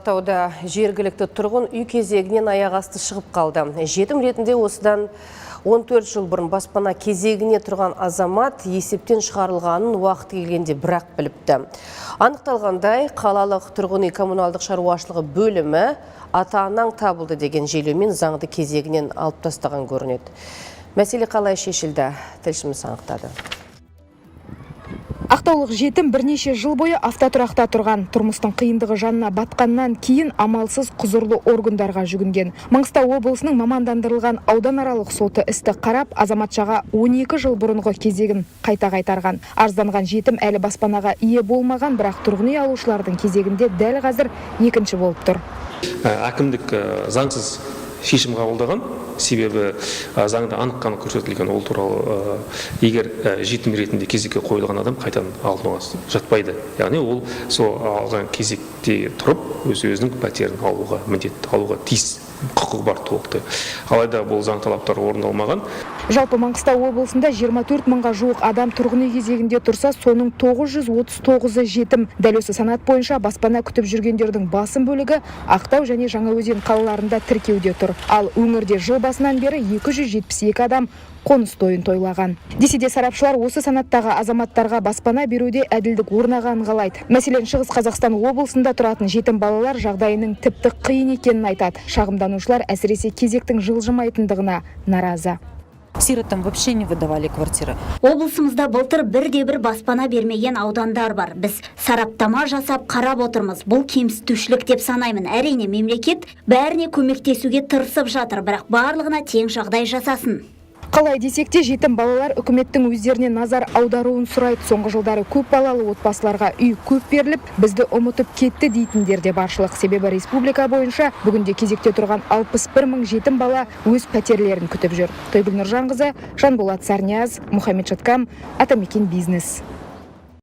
Ақтауда жергілікті тұрғын үй кезегінен аяқ асты шығып қалды. Жетім ретінде осыдан 14 жыл бұрын баспана кезегіне тұрған азамат есептен шығарылғанын уақыт келгенде бірақ біліпті. Анықталғандай, қалалық тұрғын үй коммуналдық шаруашылығы бөлімі ата-анаң табылды деген желеумен заңды кезегінен алып тастаған көрінеді. Мәселе қалай шешілді, тілшіміз анықтады. Ақтаулық жетім бірнеше жыл бойы автотұрақта тұрған. Тұрмыстың қиындығы жанына батқаннан кейін амалсыз құзырлы органдарға жүгінген. Маңғыстау облысының мамандандырылған ауданаралық соты істі қарап, азаматшаға 12 жыл бұрынғы кезегін қайта қайтарған. Арызданған жетім әлі баспанаға ие болмаған, бірақ тұрғын үй алушылардың кезегінде дәл қазір екінші болып тұр. Әкімдік заңсыз шешім қабылдаған, себебі заңда анық қанық көрсетілген ол туралы: егер жетім ретінде кезекке қойылған адам қайтадан алынуға жатпайды, яғни ол сол алған кезекте тұрып, өз өзінің пәтерін алуға міндетті, алуға тиіс, құқығы бар толықтай. Алайда бұл заң талаптары орындалмаған. Жалпы, Маңғыстау облысында 24 мыңға жуық адам тұрғын үй кезегінде тұрса, соның 939-ы жетім. Дәл осы санат бойынша баспана күтіп жүргендердің басым бөлігі Ақтау және Жаңаөзен қалаларында тіркеуде тұр. Ал өңірде жыл басынан бері 272 адам қоныс тойын тойлаған. Десе де, сарапшылар осы санаттағы азаматтарға баспана беруде әділдік орнағанын қалайды. Мәселен, Шығыс Қазақстан облысында тұратын жетім балалар жағдайының тіпті қиын екенін айтады. Шағымданушылар әсіресе кезектің жылжымайтындығына наразы. Сиротам вообще не выдавали квартиры. Облысымызда былтыр бірде бір баспана бермеген аудандар бар. Біз сараптама жасап, қарап отырмыз. Бұл кемсітушілік деп санаймын. Әрине, мемлекет бәріне көмектесуге тырысып жатыр, бірақ барлығына тең жағдай жасасын. Қалай десек те, жетім балалар үкіметтің өздеріне назар аударуын сұрайды. Соңғы жылдары көп балалы отбасыларға үй көп беріліп, бізді ұмытып кетті дейтіндер де баршылық. Себебі республика бойынша бүгінде кезекте тұрған 61 мың жетім бала өз пәтерлерін күтіп жүр. Тойгүл Нұржанқызы, Жанболат Сарнияз, Мұхаммед Шаткам, Атамекен Бизнес.